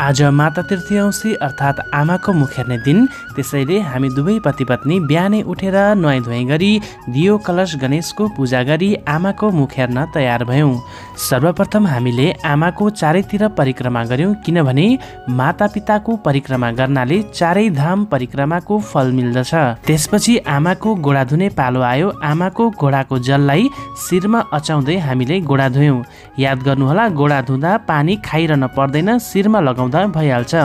आज माता तीर्थौसी अर्थात् आमाको मुख हेर्ने दिन। त्यसैले हामी दुवै पति पत्नी बिहानै उठेर नुहाइ धुवाइ गरी दियो कलश गणेशको पूजा गरी आमाको मुख हेर्न तयार भयौँ। सर्वप्रथम हामीले आमाको चारैतिर परिक्रमा गर्यौँ, किनभने मातापिताको परिक्रमा गर्नाले चारै धाम परिक्रमाको फल मिल्दछ। त्यसपछि आमाको गोडा धुने पालो आयो। आमाको गोडाको जललाई शिरमा अचाउँदै हामीले गोडा धुयौँ। याद गर्नुहोला, गोडा धुँदा पानी खाइरहन पर्दैन, शिरमा लगाउँदा भइहाल्छ।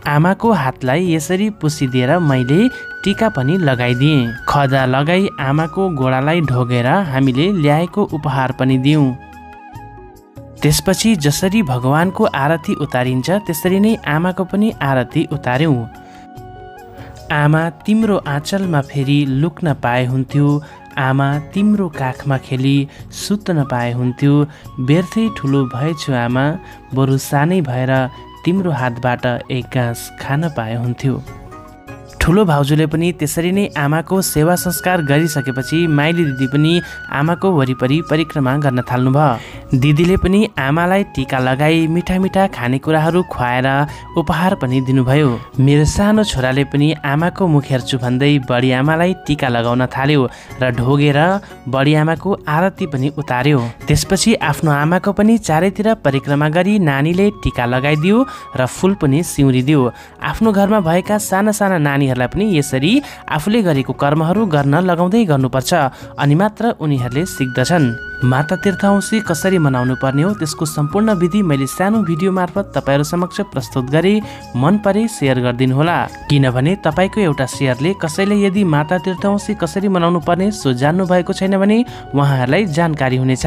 आमाको हातलाई यसरी पुसिदिएर मैले टीका पनि लगाइदिएँ। खदा लगाई आमाको गोडालाई ढोगेर हामीले ल्याएको उपहार पनि दियौँ। त्यसपछि जसरी भगवानको आरती उतारिन्छ त्यसरी नै आमाको पनि आरती उतार्यौँ। आमा तिम्रो आँचलमा फेरि लुक्न पाए हुन्थ्यो, आमा तिम्रो काखमा खेली सुत्न पाए हुन्थ्यो। व्यर्थै ठुलो भएछु आमा, बरु सानै भएर तिम्रो हातबाट एक गाँस खान पाए हुन्थ्यो। ठुलो भाउजूले पनि त्यसरी नै आमाको सेवा संस्कार गरिसकेपछि माइली दिदी पनि आमाको वरिपरि परिक्रमा गर्न थाल्नुभयो। दिदीले पनि आमालाई टीका लगाई मिठा मिठा खानेकुराहरू खुवाएर उपहार पनि दिनुभयो। मेरो सानो छोराले पनि आमाको मुख हेर्छु भन्दै बडी आमालाई टीका लगाउन थाल्यो र ढोगेर बडी आमाको आरती पनि उतार्यो। त्यसपछि आफ्नो आमाको पनि चारैतिर परिक्रमा गरी नानीले टीका लगाइदियो र फुल पनि सिउरिदियो। आफ्नो घरमा भएका साना साना नानीहरूलाई पनि यसरी आफूले गरेको कर्महरू गर्न लगाउँदै गर्नुपर्छ, अनि मात्र उनीहरूले सिक्दछन्। माता तीर्थौसी कसरी मनाउनु पर्ने हो त्यसको सम्पूर्ण विधि मैले सानो भिडियो मार्फत तपाईहरु समक्ष प्रस्तुत गरे। मन परे शेयर गरिदिनु होला, किनभने तपाईको एउटा शेयरले कसैले यदि माता तीर्थौसी कसरी मनाउनु पर्ने सो जान्नु भएको छैन भने उहाँहरूलाई जानकारी हुनेछ।